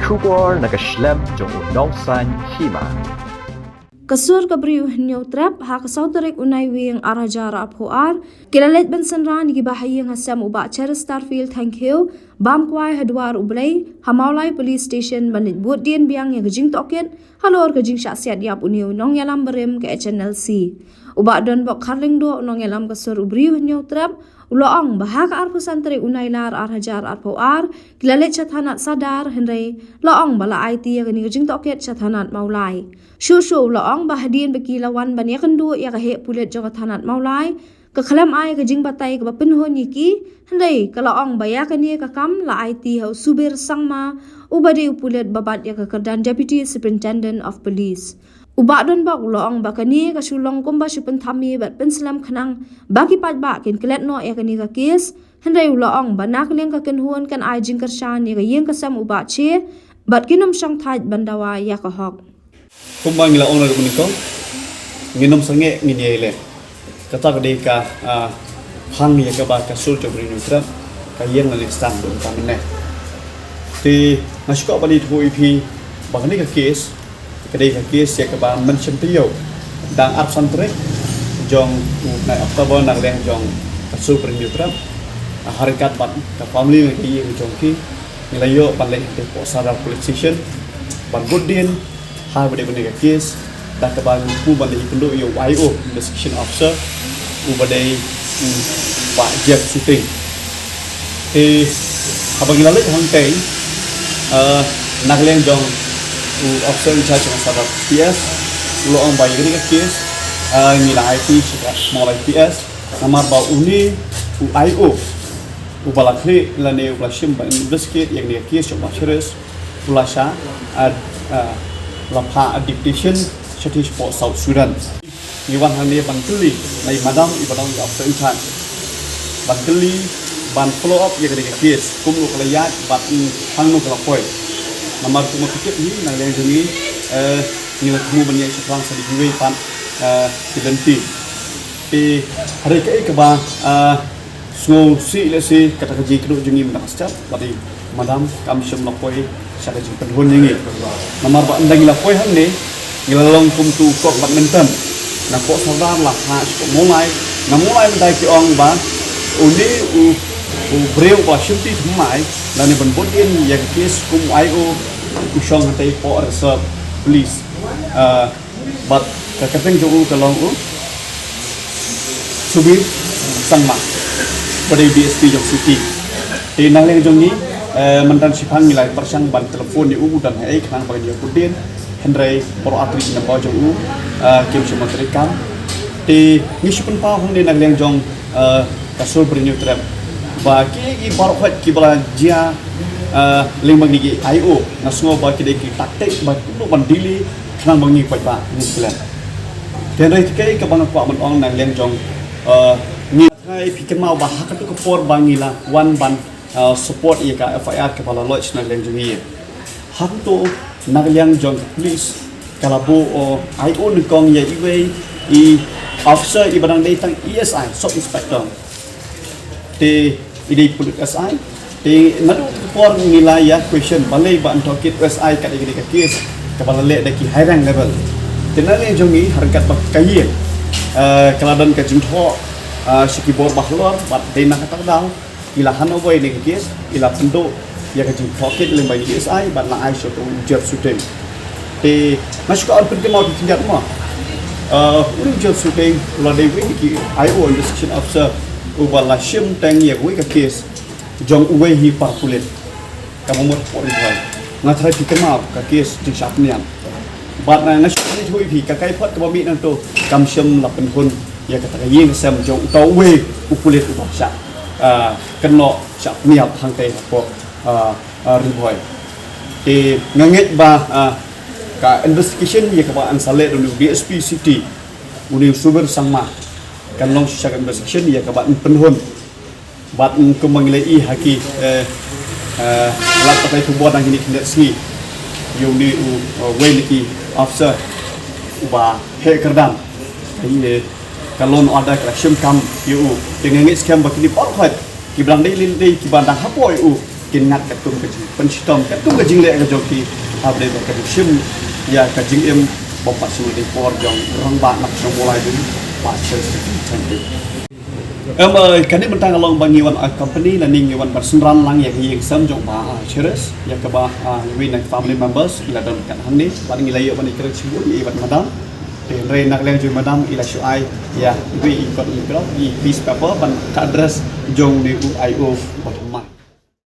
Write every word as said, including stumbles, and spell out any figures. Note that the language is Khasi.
Khubor na ka shlem jong u Nongsaiñ Hima. Ka sur ka briew Hynñiewtrep ha ka saw tarik u Naiwieng ar hajar arphew ar, ki la leit ban synran ïa ki bahaïing ha sem u Bah Cheristerfield Thangkhiew, bam kwai ha dwar U Blei, ha Mawlai Police Station ban leit bud dien biang ïa ka jingtohkit halor ka jingshah siat ïap une u nongïalam barim ka H N L C. U Bah Donbok Kharlyngdoh, u nongïalam ka sur u briew Hynñiewtrep, u la ong ba ha ka arphew san tarik u Nailar ar hajar arphew ar, ki la leit sha thanat Sadar, hynrei la ong ba la aiti ïa kane ka jingtohkit sha thanat Mawlai. Shuh shuh u la ong ba hadien ba ki la wan ban ïakynduh ïa ka heh pulit jong ka thanat Mawlai, ka khlem ai ka jingbatai kaba pynhun ïa ki, hynrei ka la ong ba ïa kane ka kam la aiti ha u Subir Sangma, uba dei u pulit ba bat ïa ka kyrdan Deputy Superintendent of Police. U Bah Donbok u la ong ba kane ka shu long kumba shu pynthame bad pynslem khnang ba ki paidbah kin klet noh ïa kane ka kes, hynrei u la ong ba na ka liang ka kynhun kan ai jingkyrshan ïa ka ïing ka sem u Bah Che, bad kin ym shong thait ban dawa ïa ka hok. Kumba ngi la ong na ka bynta ko, ngin ym sangeh, ngin ïai leh. Kata ka dei ka, ah, phang ïa kaba ka sur jong u briew Hynñiewtrep ka ïeng lane stang bad mynta mynne. Te nga sngewkwah ban ïathuh ïa phi ba kane ka kes ka dei ka kes ïa kaba mynshwa taïew. Dang arphew san tarik jong u bnai October, na ka liang jong ka sur u briew Hynñiewtrep, ha ryngkat bad ka family ne ka ïing jong ki, ngi la ïoh ban leit hangtei hapoh Sadar Police Station ban bud dien ha kaba dei kane ka kes, da kaba ngi kyrpad ban leit ïakynduh ïa u I O, Investigation Officer, uba dei, mm, Bah Jeff Suting. Te haba ngi la leit hangtei, eh, na ka liang jong u Officer in Charge jong Sadar P S u la ong ba ïa kane ka kes, eh, ngi la aiti sha ka Mawlai P S, namar ba une u I O uba la khlieh lane uba la shim ban investigate ïa kane ka kes jong u Bah Cheris, u la shah, ah, ah, la phah, ah, deputation shatei shapoh South Sudan. Ngi wan hangne ban kylli na i madam iba dang ïa officer in charge, ban kylli, ban follow up ïa kane ka kes, kumno ka la ïaid bad hangno ka la poi. Namar kumba phi tip hi, na ka liang jong ngi, eh, ngi la thmu ban ïaid shaphrang sa da kiwei pat, eh, ki lynti. Te hynrei kaei kaba, ah, sngewsih lehse kata ka jingkynnoh jong ngi mynta ka step, bad i madam kam shym la poi sha ka jingpynhun ïa ngi. Namar ba ynda ngi la poi hangne, ngi la long kum tu kok badminton. Napoh Sadar la phah sha Mawlai, na Mawlai mynta ki ong ba une u, u briew ba shim ti thymmai lane ban bud dien ïa ka kes kum u I O u shong hangtei hapoh Reserve Police. Ah, bad ka kyrteng jong u ka long u Subir Sangma, ba dei D S P jong city. Te na liang jong ngi, eh, mynta shiphang ngi la pyrshang ban telephone ïa u, u don haei khnang ba ngin ïa bud dien, hynrei baroh ar tylli ki number jong u, eh, kim shym la treikam. Te ngi shu pynpaw hangne na liang jong, eh, ka sur briew Hynñiewtrep ba ki, ki baroh khoit kiba la jia, eh, lyngba kine ki I O, nga sngew ba ki dei ki taktik ba kumno ban delay khnang ba ngi paidbah ngin klet. Te hynrei kaei kaba nga kwah ban ong na liang jong, eh, ngi, nga ai phi kynmaw ba ha kato ka por ba ngi la wan ban, eh, support ïa ka F I R kaba la lodge na liang jong ngi. Hangto na liang jong ka police ka la buh, oh, I O nyngkong ïa iwei i officer iba dang dei tang E S I, sub inspector. Te i dei pulit S I. Te naduh ka por ngi la ïa question balei ba yn tohkit S I kat ïa kane ka case kaba la leh da ki high rank level. Te na liang jong ngi ha ryngkat bad ka ïing, eh, ka la don ka jingthoh, eh, sha ki bor bahalor bad dei na kata ka daw i la hand over ïa kane ka case, i la pynduh ïa ka jingtohkit lyngba ïa ki S I bad la ai sha u Jeff Suting. Te nga shu kwah ban pynkynmaw ki khyndiat mo. Eh, u Jeff Suting u la dei uwei na ki I O, investigation officer, uba la shim teng ïa kawei ka case jong uwei hi para pulit kaba mut hapoh Ri Bhoi. Nga tharai phi kynmaw ka case jingshah pynïap. Bad nga, nga shu ïathuh ïa phi, ka kaiphod kaba mih nangto kam shym la pynhun ïa kata ka ïing ka sem jong uta uwei u pulit uba shah, ah, kynnoh shah pynïap hangtei hapoh, ah, ah, Ri Bhoi. Te nga ngeit ba, ah, ka investigation ïa kaba yn sa leh da u D S P City, une u Subir Sangma, kan long shisha ka investigation ïa kaba yn pynhun. Bad kumba ngi la ïohi ha ki, eh, eh, lad pathai khubor na kine ki khyndiat sngi, ïa une u, eh, uwei na ki officer uba heh kyrdan, eh, ka law and order ka la shim kam ïa u. Te nga ngeit skhem ba kine baroh kiba dang dei lynti, kiba dang hapoh ïa u, kin ngat katkum ka jingpynshitom, katkum ka jingleh ka jong ki, haba dei ba ka jingshim ïa ka jingim bym pat shim ïa ka por jong u rangbah na ka shnong Mawlai, dei ba shisha. Thank you. Em, eh, kane mynta ka long ba ngi wan, ah, company lane ngi wan ban synran lang ïa ka ïing sem jong Bah, ah, Cherish, ïa kaba, ah, iwei na family members i la don kat hangne, bad ngi la ïoh ban ïakren shibun ïa i bad madam. Te hynrei na ka liang jong i madam i la shu ai ïa iwei i kot, i kot, i piece paper ban ka address jong une u I O Bah